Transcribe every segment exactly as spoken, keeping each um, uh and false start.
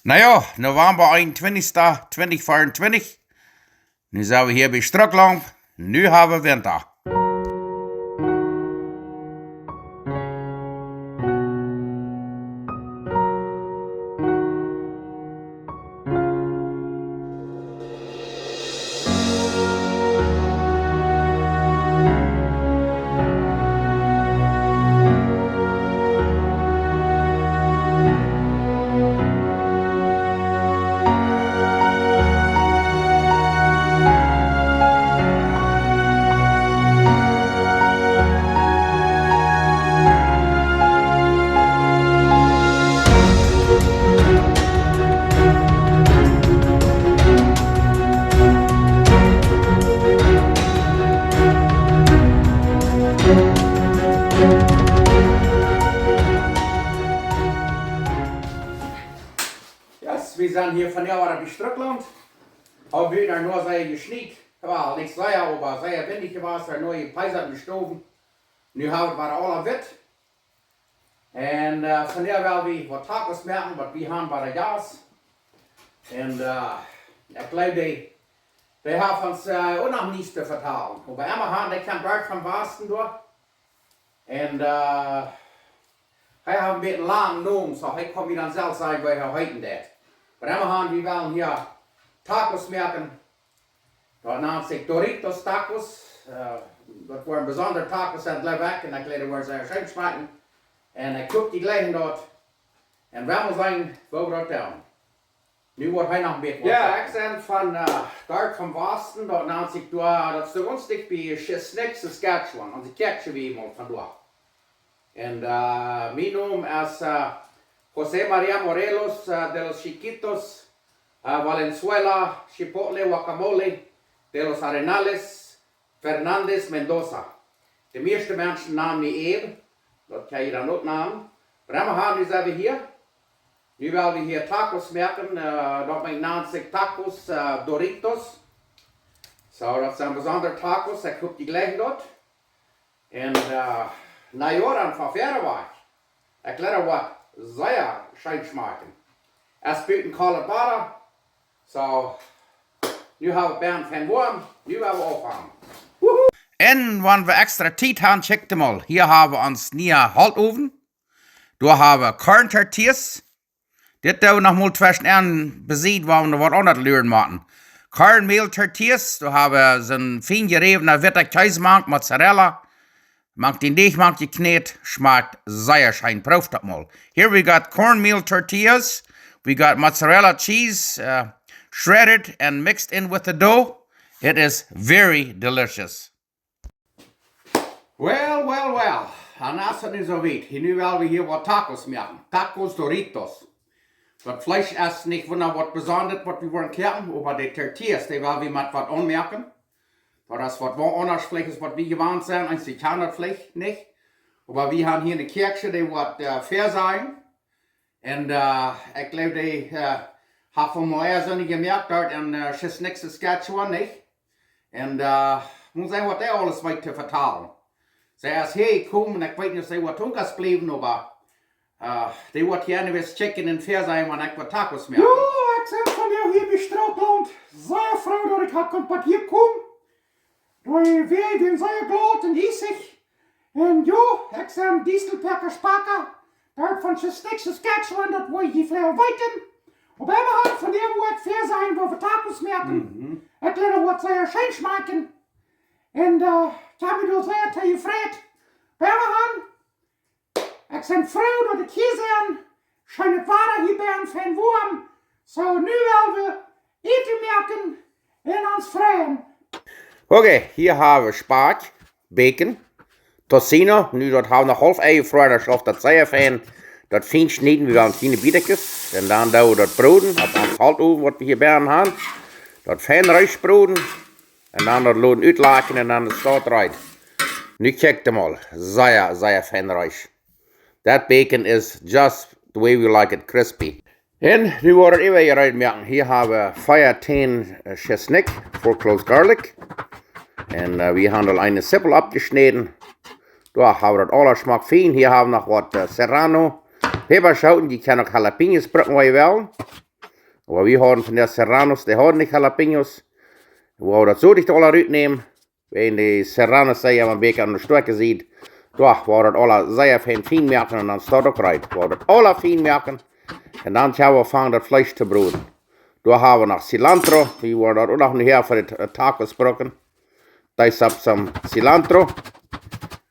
Na jo, November eenuntwintichsten, twintig vierundzwanzig. Nu sent wie hia bie Strucklaunt. Nu hab wie Winta. Yes, wie sent hia vondoag wada bie Strucklaunt. Hab wie noch sea jeschniet. Well, nich sea, oba sea windich jewast, noch jepeisat en de Stowen. Nu hab wie wada aula witt. Un, äh, vondoag well wie waut Tacos moaken, waut wie haben bie de Gas. Un, äh, ekj jleew, dee, dee haben ons, äh, uk noch nuscht to vetalen. Oba emma han, dee kjemt doa von Wasten doa. Un, äh, hee haft een bät een langen Nomen, soo hee kaun mie dan selfst sajen, woo hee heeten deit. Oba emma han, wie wellen hia Tacos moaken. Daut nant sikj Doritos Tacos. Äh, daut woaren besondre Tacos sennen, jleew ekj. Un ekj jleew, dee woaren sea scheen schmakjen. Un ekj hop, jie jlikjen daut. Un wie wellen seenen, woo wie daut doonen. Nu woat hee noch een bät Jo, waut ekj sie von, äh, doa von Wasten. Daut nant sikj doa, daut es doa gaunz dicht bie Chesapeake, Saskatchewan. Onse Kjoakj es wie mol von doa. Un, äh, mien Nomen es, äh, José María Morelos, äh, de los Chiquitos, äh, Valenzuela, Chipotle Guacamole, de los Arenales, Fernández Mendoza. De mieeschte Menschen nanen mie Abe, daut kaun jie dan uk nanen. Oba emma han, nu sent wie hia. Nu wellen wie hia Tacos moaken, äh, daut nant sikj Tacos, äh, Doritos. Soo, daut sent besondre Tacos, ekj hop, jie jlikjen daut. Un, äh, na jo, dan von wieda wajch. Ekj jleew, daut woat sea scheen schmakjen. Es buten kolt Wada. Soo, nu hab wie Bären von woam, nu woa wie aunfangen. Un wan wie extra Tiet han, kjikjt mol. Hia hab wie ons nieen Holtowen. Doa hab wie Corn Tortillas. Dit doo wie noch mol tweschen en besied, wua wie noch waut aundret luren motten. Cornmeal Tortillas, doa hab wie soon fien jeräwna witta Kjees mank, Mozzarella. Mank dän Deajch, mank jekjnät, schmakjt sea scheen. Prooft daut mol. Here we got cornmeal tortillas. We got mozzarella cheese, uh, shredded and mixed in with the dough. It is very delicious. Well, well, well. Dan es et nu soo wiet. Hia nu well wie hia waut Tacos moaken. Tacos Doritos. Daut Fleesch es nich wunda waut besondret, waut wie woaren koaken, oba de Tortillas, dee well wie met waut aunmoaken. Daut es waut, waut aundasch Fleesch es, waut wie jewant sent, eensje kjanen daut Fleesch nich. Oba wie han hia een Kjoakjsche, dee woat, äh, väasajen. Un, äh, ekj jleew, dee, äh, haft von mol easoni jemoakt doa en, äh, Chesapeake, Saskatchewan, nich? Un, äh, mott seenen, waut dee aules weet to vetalen. See es hia jekomen, ekj weet nich, see woat uk es bliewen, oba, äh, dee woat hia en de Kjikjen un väasajen, wan ekj waut Tacos moak. Jo, ekj sie vondoag hia bie Strucklaunt. Sea froo, daut ekj hab kunt bat hia komen. Doa wia ekj sea glad un hiesich. Un jo, ekj sie Dieselpäcker Spacker. Doa von Chesapeake, Saskatchewan, daut woa jie veleicht weeten. Oba emma han, vondoag woa ekj väasajen, wua wie Tacos moaken. Mhm. Ekj jleew, daut woat sea scheen schmakjen. Un, äh, ekj hab mie doa sea too jefreit. Oba emma han, ekj sie froo, daut ekj hia sie. Scheenet Wada hia bie ons fein woam. Soo, nu well wie Äten moaken un ons freien. Okay, hia hab wie Spakj, Bacon, Tocino. Nu daut hab wie noch haulf enjefroaren, dan schauft daut sea fein. Daut fien schnieden, wie wellen fien Bietakjes. Un dan doo wie daut broden opp ons Holtowen, waut wie hia bie han. Daut fein rutbroden. Un dan daut loten utlakjen un dan es daut reed. Nu kjikjt mol. Sea, sea fein reed. That bacon is just the way we like it, crispy. Un nu woa wie daut äwa hia reed moaken. Hia hab wie fief Tän, äh, Schisnikj, four cloves garlic. Un, äh, wie han aul eene Zippel oppjeschnäden. Doa hab wie daut aules, schmakjt fien. Hia hab wie noch waut, äh, serrano Päpaschooten. Jie kjennen uk jalapeños brucken, waut jie wellen. Oba wie hauden von de Serranos, dee hauden nich Jalapeños. Wie hauden daut soo dicht aula rutnämen. Wan de Serranos sea mau een bät aun de stoakje Sied. Doa, wie hauden daut aula sea fein, fein moaken un dan steit uk reed. Wie hauden daut aula fein moaken. Un dan kjenn wie aunfangen daut Fleesch to broden. Doa hab wie noch Cilantro. Wie woaren daut uk noch nohäa fa de, äh, Tacos brucken. Dee es opp some Cilantro.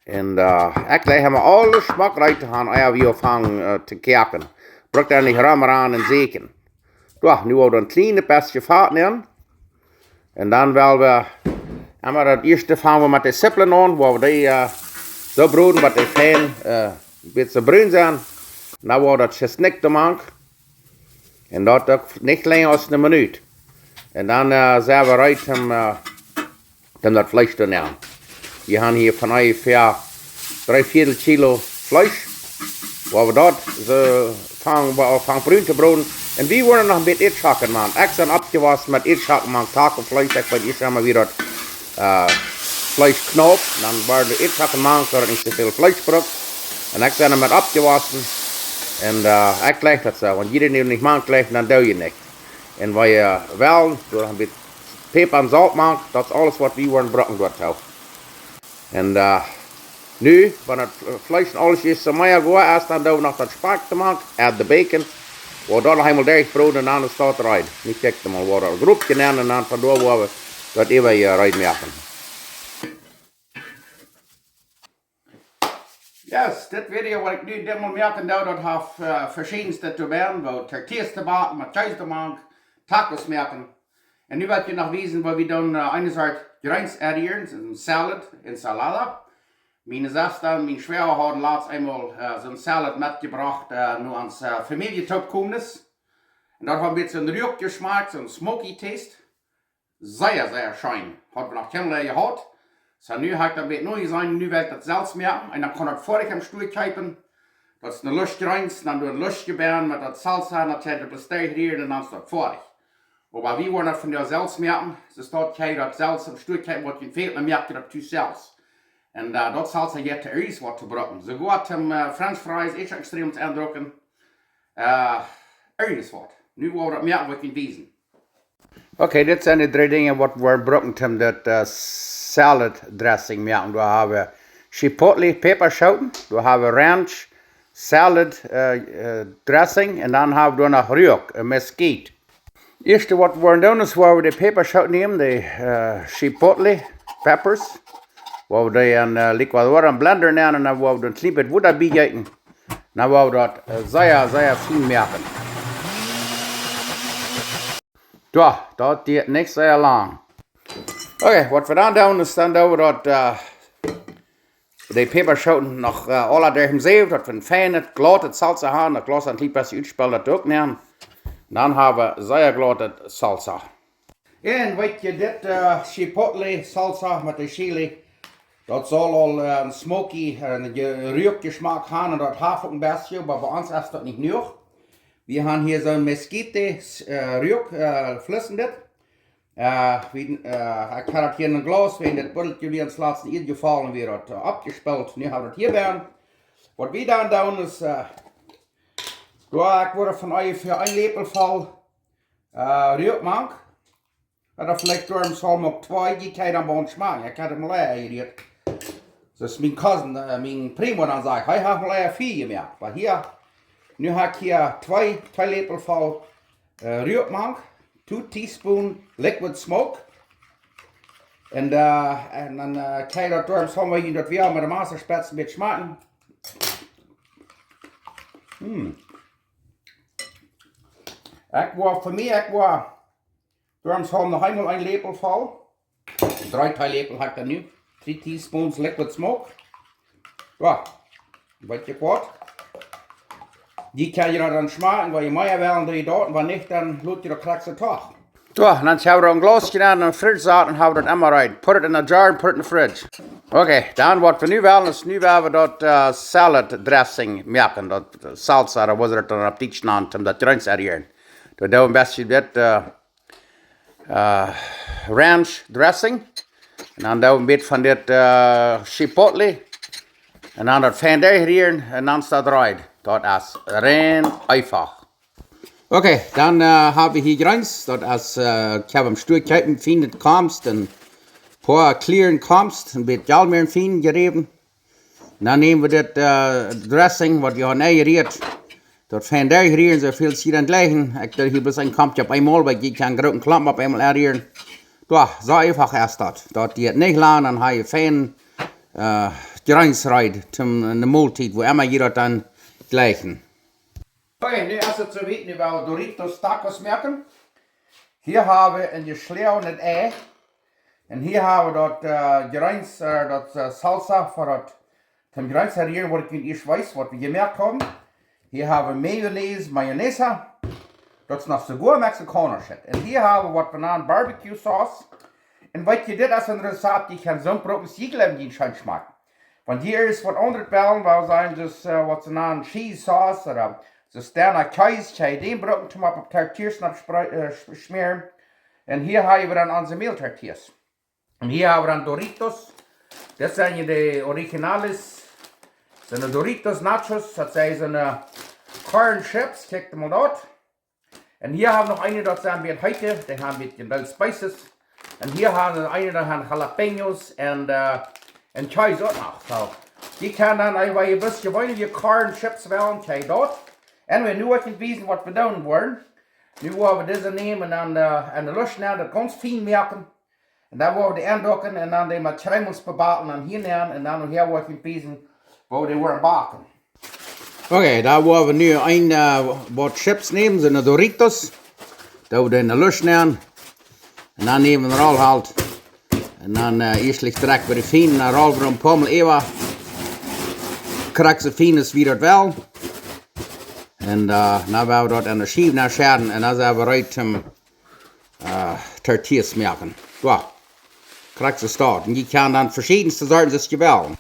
Un, äh, ekj jleich emma aules schmock reed to haben, ea wie aunfangen, äh, to koaken. Bruck doa nich rom rannen un säkjen. Jo, nu woa wie een kjlien bät Fat nämen. Un dan well wie emma daut ieeschte fangen wie met de Zippeln aun, woa wie dee, äh, soo broden, daut dee fein, äh, een bät brun sent. Dan woa wie daut Tschesnikj doamank. Un daut uk nich lenja aus eene Minut. Un dan, äh, sent wie reed om, äh, om daut Fleesch to nämen. Wie haben hia von onjefäa dree Vieedel Kilo Fleesch. Woa wie daut soo aunfangen, woa wie aunfangen brun to broden. Un wie woaren noch een bät Eadschocken moaken. Ekj sie oppjewossen met Eadschocken moaken Tacofleesch. Ekj weet ieescht emol woo daut, äh, Fleesch knaupt. Dan woaren wie Eadschocken moaken, daut et nich too väl Fleesch brukt. Un ekj sie doamet oppjewossen. Un, äh, ekj jleich daut soo. Wan jie daut nich moaken jleichen, dan doo jie nuscht. Un wan jie wellen, doa een bät Päpa un Solt moaken, daut es aules waut wie woaren brucken doatoo. Un, äh, nu, wan daut Fleesch un aules ieescht soo mea goa es, dan doo wie noch daut Spakj doamank, add de bacon. Woa wie daut noch eemol derchbroden un dan es daut reed. Nu kjikj emol, woa wie daut Groppje nämen un dan von doa woa wie daut äwa hia reed moaken. Yes, dit Video waut ekj nu dit Mol moaken doo, daut haft, äh, veschiedenste to doonen, woo Tortillas to backen, met Kjees doamank, Tacos moaken. Un nu well ekj junt noch wiesen, woo wie dan, äh, eene Sort Jreens adderen, een Salad, Ensalada. Miene Sesta un mien Schwoaga hauden latst eemol, äh, soon Salad metjebrocht, äh, no ons, äh, Famielje-Toopkomes. Un daut haud een bät soon Ruak jeschmakt, soon smoky taste. Sea, sea scheen. Haud wie noch kjeenmol jehaut. Soo, nu hab ekj daut bät neu jeseenen, nu well ekj daut selfst moaken. Un dan kaun daut foadich em Stua kjeepen. Daut es een Lustje Jreens, dan doo een Lustje bie met daut Salsa, dan kjenn jie bloos derchrieren un dan es daut foadich. Oba wie woaren daut vondoag selfst moaken. Soo daut jie daut selfst em Stua kjeepen, waut jie fält, dan moakt jie daut tus selfst. Un, äh, daut Salsa jeit to irjent waut to brucken. Soogoa toom, äh, French fries, es extrem to endrucken. Äh, irjent waut. Nu woa wie daut moaken, waut ekj junt wiesen. Okay, dit sent de dree Dinja waut wie brucken toom daut, äh, Salad Dressing moaken. Doa hab wie Chipotle Päpaschoten, doa hab wie Ranch Salad, äh, äh, Dressing un dan hab wie doa noch Ruak, äh, Mesquite. Ieeschte waut wie woaren doonen es, woa wie de Päpaschoten nämen, de, äh, Chipotle Peppers, woa wie dee en, äh, licuadora, en Blender nämen un dan woa wie doa een kjlien bät Wota biejeeten. Dan woa wie daut, äh, sea, sea fein moaken. Jo, daut diat nich sea lang. Okay, waut wie dan doonen es, dan doo wie daut, äh, de Päpaschoten noch, äh, aula derchem Säw, daut wie een feinet, glaut Salsa haben, daut Glaus een kjlien bät utspellen, daut uk nämen. Dan hab wie sea glaut Salsa. Un weet jie, dit, äh, Chipotle Salsa met de Chili, daut saul aul, äh, een smoky, äh, een Je-, Ruak Jeschmak haben un daut haft uk een bät, oba bie ons es daut nich jenuach. Wie haben hia soon Mesquite, äh, Ruak, äh, fließendet. Äh, wie, äh, ekj hab daut hia en een Glaus, wan daut Buttelkje wia ons latst en Ied jefaulen, wia daut, äh, aufjespelt. Nu hab wie daut hia bie. Waut wie dan doonen es, äh, jo, ekj wudd von onjefäa een Läpel voll, äh, Ruak moaken. Ooda veleicht doa em Saul uk twee, dee kjenn jie dan bie ons schmakjen. Ekj hab mol ea jerieet. Daut es mien Cousin, äh, mien Primo dan sajcht, hee haft mol ea vea jemoakt. Oba hia, nu hab ekj hia twee, twee Läpel voll, äh, Ruak moaken, two teaspoon liquid smoke. Un, äh, un dan, äh, kjenn jie daut doa em Saul, wan jie daut wea met de Masterspets een bät schmakjen. Hmm. Ekj wudd, fa mie, ekj wudd, doa em Saul noch eemol een Läpel voll. Dree Teeläpel hab ekj dan nu. Three teaspoons liquid smoke. Jo, weet jie waut? Dee kjenn jie dan schmakjen, wan jie mea wellen, dan doo jie daut, un wan nich, dan lot jie daut krakjt soo toch. Jo, un dan hab wie een Glaus jenomen un fridge saten un hab wie daut emma reed. Put it in a jar and put it in the fridge. Okay, dan waut wie nu wellen es, nu wellen wie daut, äh, Salad Dressing moaken, daut Salsa, ooda woo see daut dan opp Dietsch nanen, om daut Jreens adderen. Wie doonen een bät dit, äh, äh, Ranch Dressing. Un dan doo wie een bät von dit, äh, Chipotle. Un dan daut fein derchrieren un dan es daut reed. Daut es rein eefach. Okay, dan äh, hab wie hia Greens. Daut es, äh, ekj hab em Stua jekjeept, fienet Komst, een poa Klieren Komst, een bät Jalmäaren fien jeräwen. Dan näm wie dit äh, Dressing, waut wie hauden enjerieet. Daut fein derchrieren, soo väl aus jie dan jleichen. Ekj deed hia bloos een Komst opp eemol, wiels jie kjennen grooten Klompen opp eemol enrieren. Jo, soo eefach es daut. Daut diet nich lang, dan hab jie fein äh, Greens reed, toom ne Moltiet, woo emma jie daut dan jleichen. Okay, nu es et soo wiet, nu well wie Doritos Tacos moaken. Hia hab wie een jeschloagenet Ei. Un hia hab wie daut äh, Greens, äh, daut äh, Salsa fa daut, toom Greens enrieren, waut ekj junt ieescht wees, waut wie jemoakt haben. Hia hab wie Mayonnaise, Mayonesa. Daut es noch soogoa Mexikauna Shit. Un hia hab wie waut wie nanen Barbecue Sauce. Un weet jie, dit es een Rezept, daut jie kjennen soo brucken, aus jie jleewen, daut et scheen schmakjt. Wan jie ieescht waut aundret wellen, woo sajen, daut äh, waut see nanen Cheese Sauce ooda soo Sterna Kjees, kjenn jie dän brucken, toom opp, opp Tortillas opp spre- äh, sch- schmäaren. Un hia hab wie dan onse Mäl Tortillas. Un hia hab wie dan Doritos. Dit sent hia de Originales. Sent de Doritos Nachos, daut sent soone Corn Chips, kjikj mol daut. Un hia hab wie noch eene, daut sent een bät heete, dee haben een bät Spices. Un hia haben wie eene, daut haben Jalapeños un äh, un Kjees uk noch. Soo, jie kjennen dan eefach een bät jeweenelje Corn Chips wellen, kjenn jie daut. Anyway, nu woa ekj junt wiesen, waut wie doonen woaren. Nu woa wie dise nämen un dan äh, enne Lusch nämen, daut gaunz fien moaken. Un dan woa wie dee aundoaken un dan dee met Kjreemels bebaken un hia nämen un dan nohäa woa ekj junt wiesen, woo wie dee woaren baken. Okay, dan woa wie nu een äh, waut Chips nämen, soone Doritos. Daut wie dee enne Lusch nämen. Un dan nämen wie ne Roll Holt. Un dan äh, ieeschtlich drekj wie dee fien, dan roll wie dee een poa Mol äwa. Krakjt soo fien aus wie daut wellen. Un äh, dan woa wie daut enne Schiew nenschäaren un dan sent wie reed toom äh, Tortillas moaken. Jo, krakjt soo es daut. Un jie kjennen dan veschiedne Sorten, soo aus jie wellen.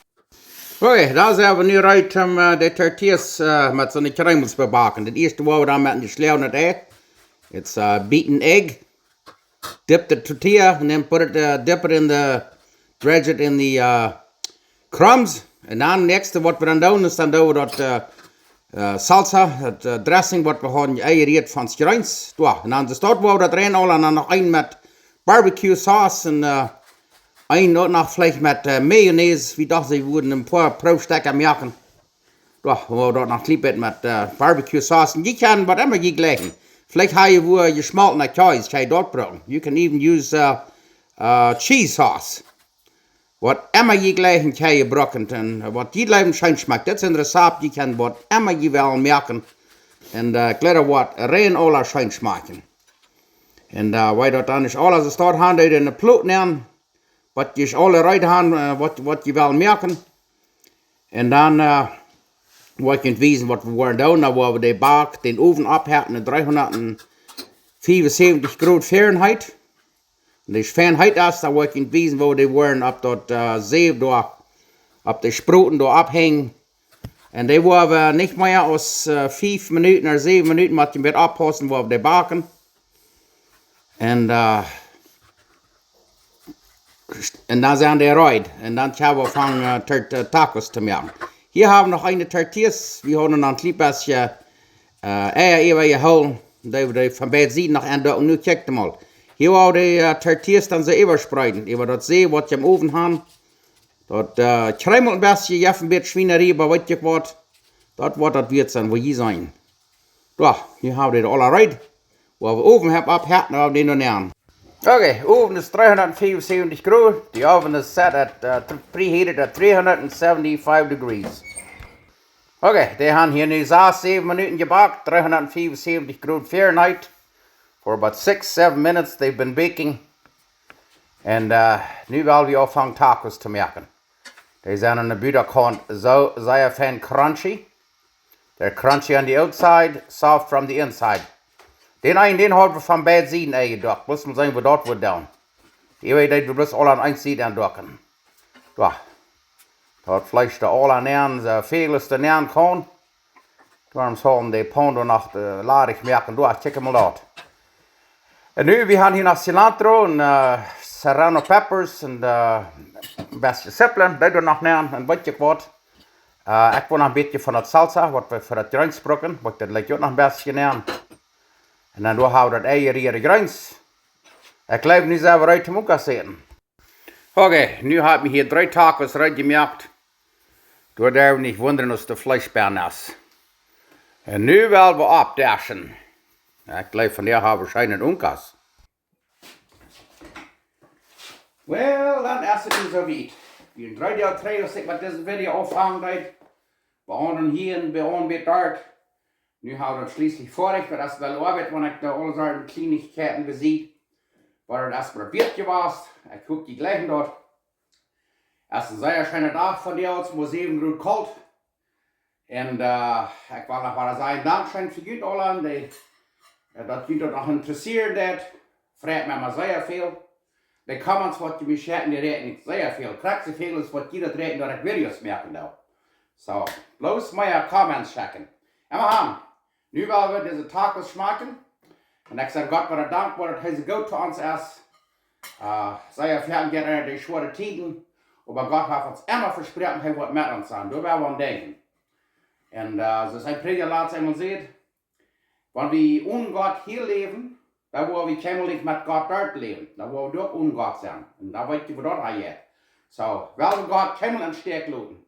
Okay, dan sent wie nu reed toom äh, de Tortillas äh, met soone Kjreemels bebaken. Daut ieeschte woa wie dan met een jeschloagenet Ei. It's a beaten egg. Dip de tortilla and then put it, uh, dip it in the, dredge it in the uh, crumbs. Un dan näakjste waut wie dan doonen, es dan doo wie daut äh, äh, Salsa, daut äh, Dressing, waut wie hauden enjerieet von Greens. Jo, un dan es daut, woa wie daut rein aula un dan noch een met Barbecue Sauce un äh, een uk noch veleicht met äh, Mayonnaise. Wie docht, see wudden een poa Proowstekja moaken. Jo, woa wie daut noch een kjlien bät met äh, Barbecue Sauce. Un jie kjennen waut emma jie jleichen. Veleicht hab jie wua jeschmoltna Kjees, kjenn jie daut brucken. You can even use uh, uh, cheese sauce. Waut emma jie jleichen, kjenn jie brucken. Un äh, waut jie jleewen scheen schmakjt. Dit es een Rezept, jie kjennen waut emma jie wellen moaken. Un äh, ekj jleew, woat rein aula scheen schmakjen. Un äh, woo daut dan es, aules es daut, han dee enne Plot nämen. Waut jie aula reed han, äh, waut, waut jie wellen moaken. Un dan äh, woa ekj junt wiesen, waut wie woaren doonen. Dan woa wie dee Bak, dän Owen opphetten opp dreehundatfiefunsäwentich Grod Fahrenheit. Un dee Fahrenheit es, dan woa ekj junt wiesen, woo wie dee woaren opp daut äh, Säw doa, opp de Sproten doa opphenjen. Un dee woa wie nich mea aus äh, fief Minuten ooda säwen Minuten, mott jie een bät oppaussen, woa wie dee baken. Un äh, un dan sent dee reed. Un dan kjenn wie aunfangen äh, Tacos to moaken. Hia hab wie noch eene Tortillas. Wie hauden noch een kjlien bät äh, Eia äwajehoolen. Dee wie dee von beid Sieden noch aundoaken. Nu kjikj mol. Hia woa wie dee äh, Tortillas dan soo äwaspreeden. Äwa daut Säw, waut jie em Owen han. Daut äh, kjreemelt een bät, jeft een bät Schwienerie, oba weet jie waut? Daut woat daut wieet sennen, woo jie seenen. Jo, nu hab wie dee aula reed. Woa wie Owen haben opphetten, woa wie dän dan nämen. Okay, Owen es dreehundatfiefunsäwentich Grod. De Owen es set at, uh, th- preheated at three hundred and seventy-five degrees. Okay, dee han hia nu sas, säwen Minuten jebakt, dreehundatfiefunsäwentich Grod Fahrenheit. For about six, seven minutes they've been baking. Un uh, nu well wie aunfangen Tacos to moaken. Dee sent aun de Butakaunt soo sea fein crunchy. They're crunchy on the outside, soft from the inside. Dän eenen, dän haud wie von beid Sieden aunjedoakt. Mott mol seenen, woo daut woat doonen. Dee deed wie bloos aula aun eene Sied aundoaken. Jo. Daut Fleesch doa aula aun, soo väl aus doa aun kaun. Doaromm saul wie de Paun doa noch äh, ladich moaken. Jo, kjikj mol daut. Un nu, wie han hia noch Cilantro un äh, serrano peppers un äh, een bät Zippel, dee doa noch aun. Un weet jie waut? Äh, ekj well noch een bät von daut Salsa, waut wie fa daut Greens brucken, woa ekj daut leicht uk noch een bät aun. Un dan doa hab wie daut Ei, Rieren, Greens. Ekj jleew, nu sent wie reed toom Unkas äten. Okay, nu hab ekj hia dree Tacos reed jemoakt. Doa darf nich wundren aus de Fleesch benne es. Un nu well wie oppdischen. Ekj jleew, vondoag hab wie scheene Unkas. Well, dan es et nu soo wiet. Wie sent dree Doag trigj, aus ekj met dise Video aunfangen deed. Bie ons hia un bie ons bie doa. Nu hab wie daut schlieslich foadich, daut es woll Oabeit, wan ekj doa aule Sorten Kjleenichkjeiten besie. Oba daut es probiert jewast. Ekj hop, jie jlikjen daut. Et es een sea scheena Dach vondoag, et es mau säwen Grod kolt. Un, äh, ekj well noch mol sajen, dankscheen fa junt aula, dee, äh, daut junt daut noch interessieren deed. Freit mie emma sea väl. De Comments, waut jie mie schekjen, dee räakjen sea väl. Krakjt soo väl aus waut jie daut räakjen, daut ekj Videos moaken doo. Soo, bloos mea Comments schekjen. Emma han, nu well wie dise Tacos schmakjen. Un ekj saj Gott wada Dank, daut hee soo goot to ons es. Äh, sea foaken jeit eena derch schwoare Tieden, oba Gott haft ons emma vesproaken, hee woat met ons sennen. Doa woa wie aun denkjen. Un, äh, soo aus een Prädja latst eemol säd, wan wie onen Gott hia läwen, dan woa wie kjeenmol nich met Gott doa läwen. Dan woa wie uk onen Gott sennen. Un dan weet jie, woo daut hia jeit. Soo, well wie Gott kjeenmol em Stich loten.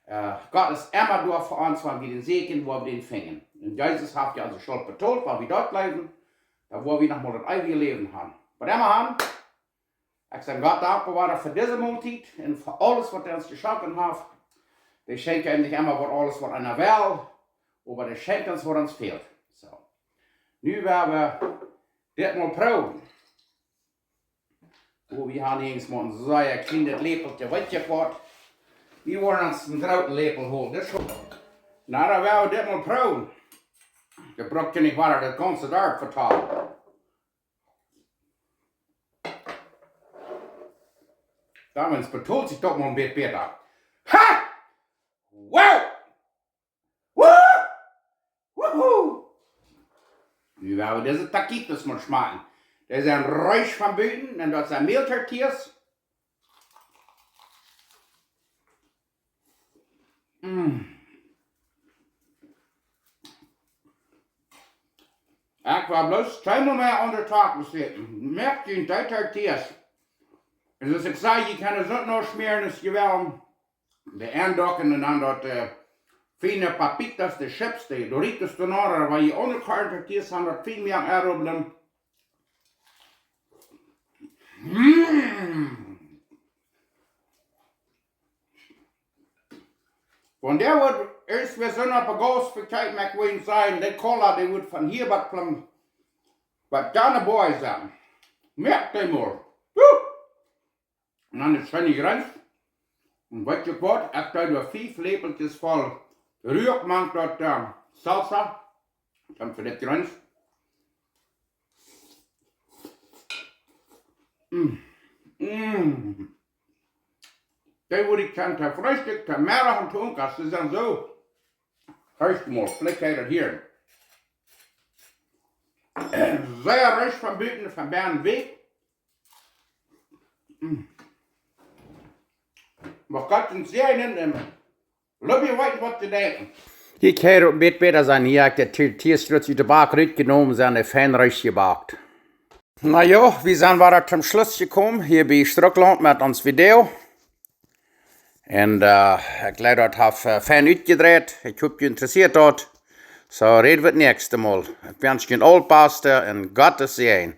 Äh, Gott es emma doa fa ons, wan wie dän sieekjen, woa wie dän finjen. Un Jesus haft jo onse Schult betolt, wan wie daut jleewen, dan woa wie noch mol daut eewje Läwen han. Waut emma han, ekj saj Gott dankboa wada fa dise Moltiet un fa aules, waut hee ons jeschonken haft. Dee schenkjt eenem nich emma waut aules, waut eena well, oba dee schenkjt ons, waut ons fält. Soo. Nu woa wie dit mol proowen. Woo wie han hia mau een sea kjlienet Läpeltje, weet jie waut? Wie woaren ons een grooten Läpel holen. Dit es goot. Na, dan woa wie dit mol proowen. Jie brucken nich wada daut gaunze Darp vetalen. Doamet betolt sikj daut mau een bät bäta. Ha! Wow! Woo! Woohoo! Nu woa wie dise Taquitos mol schmakjen. Dee sent reesch von buten un daut sent Mältortillas. Mm. Ekj woa bloos tweemol mea aun de Tacos sitten. Moakt junt dee Tortillas. Un soo aus ekj saj, jie kjennen soont noch schmäaren aus jie wellen. De Endocken un dan daut, äh, fiene Papitas, de Chips, de Doritos, de Nora, wua jie aundre Korntortillas han, daut fien mea aunrubblen. Mm. Wan dee woat ieescht wada soo opp de Gauss vekjeept, ekj well sajen, dee Cola, dee woat von hia bat plum, bat doa no bowen sennen. Moakt dee mol. Woo! Un dan es scheen Greens. Un weet jie waut? Ekj doo doa fief Läpeltjes voll Ruak mank daut, äh, Salsa. Dan fa dit Greens. Mm. Mm. Dee woa ekj dan to Freestikj, to Meddach un to Unkas. Dee sent soo. Ieescht mol, veleicht jie daut hieren. Sea reesch von buten, von bennen weekj. Mm. Mucht Gott junt säajnen un lot mie weeten, waut jie denkjen. Ekj hia opp een bät bäta sennen. Hia hab ekj de Tortillas ut de Bak rutjenomen, sent dee fein reesch jebakt. Na jo, wie sent wada toom Schluss jekomen, hia bie Strucklaunt met ons Video. Un, äh, ekj jleew, daut haft, äh, fein utjedreit. Ekj hop, junt interessieet daut. Soo, räd wie daut näakjste Mol. Ekj wensch junt aul daut Baste un Gott sien Säajen.